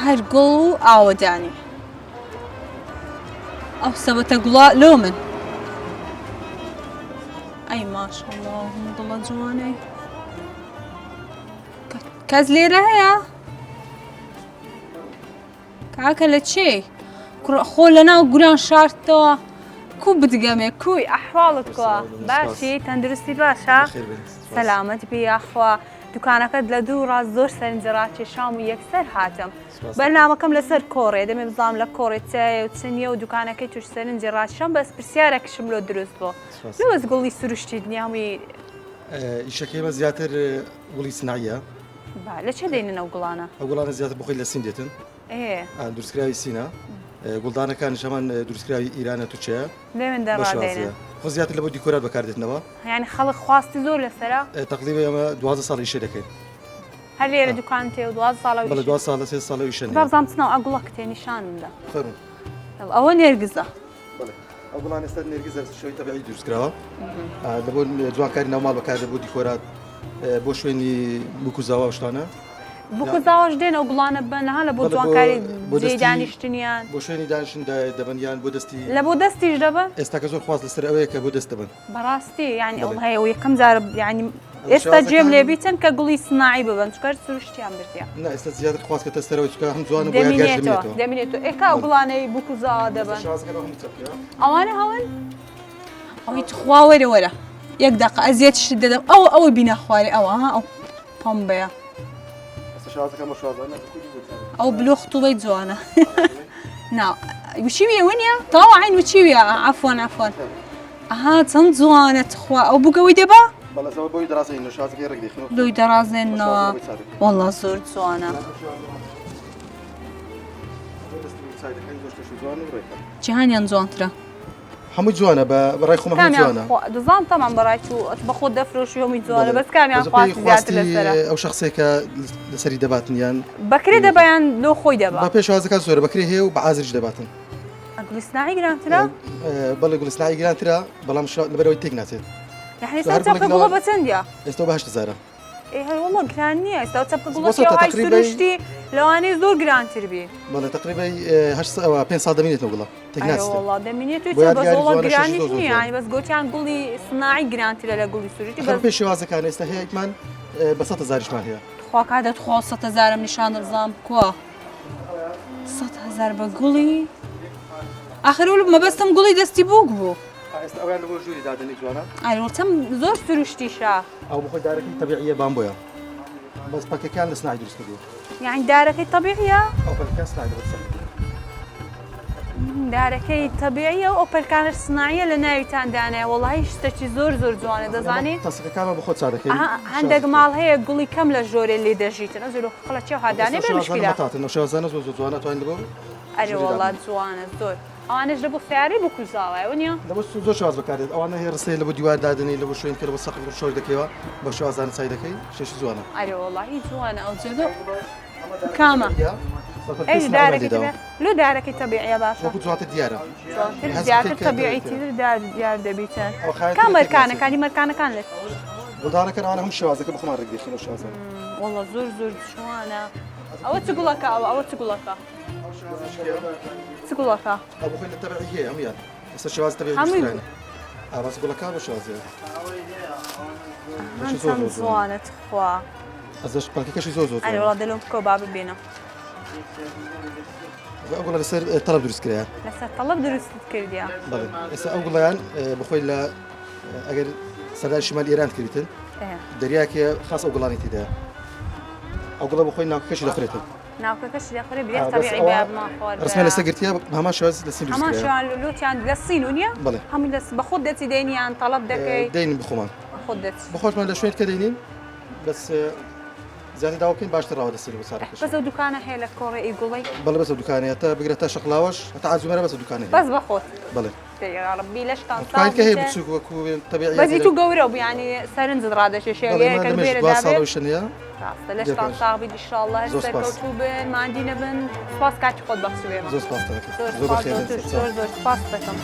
هەر گوڵ و ئاوەدانی. ئەو سەبەتە گوڵە لۆ من. ئەی ماشەڵڵا هەموو گوڵە جوانەی. کەس لێرە هەیە؟ کاکە لە چێی؟ کوڕە خۆ لەناو گوران شاردتەوە کو بتگەمێ کوی ئەحواڵت کوا باشی تەندروستی باشە سەلامەت بی یاخوا دوکانەکەت لە دوو ڕاست زۆر سەرنجی ڕاکێشام و یەکسەر هاتم بەرنامەکەم لەسەر کۆڕێ دەمێ بزانم لە کۆڕێ چایە و چ نییە و دوکانەکەی توش سەرنجی ڕاکێشام بەس پرسیارێکشم لۆ دروست بۆ لۆ بەس گوڵی سروشتیت نییە هەمووی ئیشەکەی بە زیاتر گوڵی سناعیە با لە چێ دێنن ئەو گوڵانە؟ ئەو گوڵانە زیاتر بخۆی لە سین دێتن. ئێ. دروستکراوی سینە. گوڵدانەکانیش هەمان دروستکراوی ئیرانە تورکیایە. لەوێن دەڕادێنن. خۆ زیاتر لە بۆ دیکۆرات بەکاردێتنەوە. یانی خەڵک خواستی زۆر لەسەرە؟ تەقریبا ئێمە 12 ساڵ ئیشێ دەکەین. هەر لێرە دوکان تێ و 12 ساڵە بەڵێ 12 ساڵە سێ ساڵە ئیشە. با بزانم چ ناو ئە گوڵە کتێ نیشانم دە. فەرموو. ئەوە نێرگزە. بەڵێ ئەو گوڵانە ئێستا نێرگزە شێوەی تەبیعی دروست کراوە لە بۆ جوانکاری ناو ماڵ بەکاردێت بۆ دیکۆرات بۆ شوێنی بوک و زاوا و شتانە بوک و زاواش دێن ئەو گوڵانە بەن ها لە بۆ جوانکاری جێی دانیشتنیان بۆ شوێنی دانیشتن دەبەن یان بۆ دەستی لە بۆ دەستیش دەبەن ئێستا کە زۆر خواست لەسەر ئەوەیە کە بۆ دەست دەبەن بەڕاستی یعنی ئەو هەیە و یەکەم جار یعنی ئێستا جێم لێ بیتن کە گوڵی سناعی ببەن چونکە سروشتیان بردیە. نا ئێستا زیاتر خواست کەتە سەرەوە چونکە هەم جوانە بۆ یادگاریش دەمێنێتەوە. دەمێنێتەوە ئێ کا ئەو گوڵانەی بوک و زاوا دەبەن. ئەوانە هەون؟ ئەوەی تخوا وەرە وەرە یەک دەقە ئەزیەتیشت دەدەم ئەوە ئەوەی بینە خوارێ ئەوە ها ئەو پەمبەیە. ئەو بلۆ خطوبەی جوانە. نا وچیویە ونیە تەواو عین وچیویە عەفوەن عەفوەن. ئەها چەند جوانە تخوا ئەو بووکەوەی دەبا؟ لۆی دەڕازێنەوە وەڵا زۆر جوانە. جیهانیان جوانترە. هەمووی جوانە بە بەڕای خۆم هەمووی جوانە. دەزانم تەمان بەڕای تو بە خۆت دەفرۆشی هەمووی جوانە بەس کامیان خواستی زیاتر لەسەرە؟ ئەو شخصێکە لەسەری دەباتن یان بەکرێ دەبیان لۆ خۆی دەبا بە پێشوازەکان زۆرە بەکرێ هەیە و بە ئازریش دەباتن. گوڵی سناعی گرانترە؟ بەڵێ گوڵی سناعی گرانترە بەڵام لەبەرەوەی تێک ناچێت. یعنی ئێستا چەپکە گوڵە بە چەندە؟ ئێستا بە 8000 ئێ هەر وەڵڵا گران نییە ئێستا چەپکە گوڵە شێوای سروشتی لەوانەیە زۆر گرانتر بی. بەڵێ تقریبا هەشت پێنج ساڵ دەمینێتەوە گوڵە تێک ناچێت. وەڵڵا دەمینێت و بەس وەڵڵا گرانیش نییە یعنی بەس گۆتیان گوڵی سناعی گرانترە لە گوڵی سروشتی. بەس پێی شێوازەکان ئێستا هەیەکمان بە 100 هەزاریشمان هەیە. تخوا کاکە تخوا 100 هەزارم نیشان دە بزانم کوا. 100 هەزار بە گوڵی ئاخر مەبەستم گوڵی دەستی بووک بوو. ئێستا ئەویان لەبۆ ژووری دادەنی جوانە. ئەرێ وتم زۆر سروشتیشە. ئەو بخۆی دارەکەی تەبیعیە بامبۆیە بەس پەکەکان لە سناعی دروست کردووە. یعنی دارەکەی تەبیعیە؟ ئەو پەلکان سناعی دروست کردووە. دارەکەی تەبیعیە و ئەو پەلکانەش سناعیە لە ناویتان دانایە وەڵاهی شتەکی زۆر زۆر جوانە دەزانی تەسکەکانمان بە خۆت چا دەکەین هەندێک ماڵ هەیە گوڵی کەم لە ژۆرێ لێ دەژیتن ئەو زۆر خەڵە چێ هادانێ بێ مشکلە مەتاتن ئەو شێوازانە زۆر زۆر جوانە توانین لەبۆ ئەرێ وەڵا جوانە زۆر ئەوانەش لە بۆ سیارەی بکوژاوایە وەنیە؟ لە بۆ زۆر شێواز بەکاردێت ئەوانە هەیە ڕستەیە لە بۆ دیوار دادەنێی لە بۆ شوێن کە لە بۆ سەقف شۆر دەکەیەوە بەو شێوازانە چای دەکەی شتێکی جوانە. ئەرێ وەڵاهی جوانە ئەو جێگە کامە؟ ئەیش دارەکەی تەبیعی لۆ دارەکەی تەبیعیە باشە وەکو جوانتر دیارە جوانتر زیاتر تەبیعیتر دار دیار دەبیتن کام مەرکانەکانی مەرکانەکان لە گوڵدانەکان ئەوانە هەموو شێوازەکە بە خۆمان ڕێک دەخەین ئەو شێوازانە وەڵا زۆر زۆر جوانە ئەوە چ گوڵەکە ئەوە ئەوە چ گوڵەکە چ گوڵەکە ئەو بخۆی لە تەبعی هەیە هەموویان لەسەر شێواز تەبعی دروستکراون ئا بەس گوڵەکە بە شێوازەیە چەند جوانە تخوا ئەزەش پەلکەکەشی زۆر زۆر ئەرێ وەڵا دەلۆم بکەوە با ببینم ئەو گوڵە لەسەر تەڵەب دروست کرایە لەسەر تەڵەب دروستت کردیە بەڵێ ئێستا ئەو گوڵیان بخۆی لە ئەگەر سەردانی شمال ئێران کردیتن دەریاکێ خاص ئەو گوڵانی تێدایە ئەو گوڵە بخۆی ناوکەکەشی دەخورێتن ناوکەکەشی دەخورێ برێ تەبیعی بە ماخۆر ڕسمە لەسەر گرتیە هەمان شێواز لە سین هەمان شێوان لوتیان لە سین و نییە بەڵێ هەمووی لە بە خۆت دەچی دەینیان تەڵەب دەکەی دەینین بخۆمان خۆت دەچی بەخۆشمان لە شوێن کە دەینین بەس زیاتر داوا بکەین باشتر ڕاوە دەستین بۆ سارەکەش. بەس ئەو دوکانە هەیە لە کۆڕێ ئی گوڵی؟ بەڵێ بەس ئەو دوکانەیە تا بگرە تا شەقلاوەش هەتا عەزومەرە بەس ئەو دوکانە هەیە. بەس بە خۆت؟ بەڵێ. دەی ڕەبی لەشتان ساغ دوکانی کە هەیە بێت. بچووک وەکوو تەبیعیات بەس ئی تو گەورە بوو یانی سەرنجت ڕادەکێشێ بەڵێ ئەگەر من کەس لەمێژ لێرە دوا دابێ. ساڵەوەی شەنەیە. ڕاستە لەشتان ساغ بیت ئیشاڵڵا هەر زۆر سپاس. سەرکەوتوو بن ماندی نەبن سپاس کاتی خۆت بەخشی بێمە. زۆر سپاس دەکەم. زۆر زۆر سپاس بەخێر زۆر بێن. زۆر زۆر سپاست دەکەم.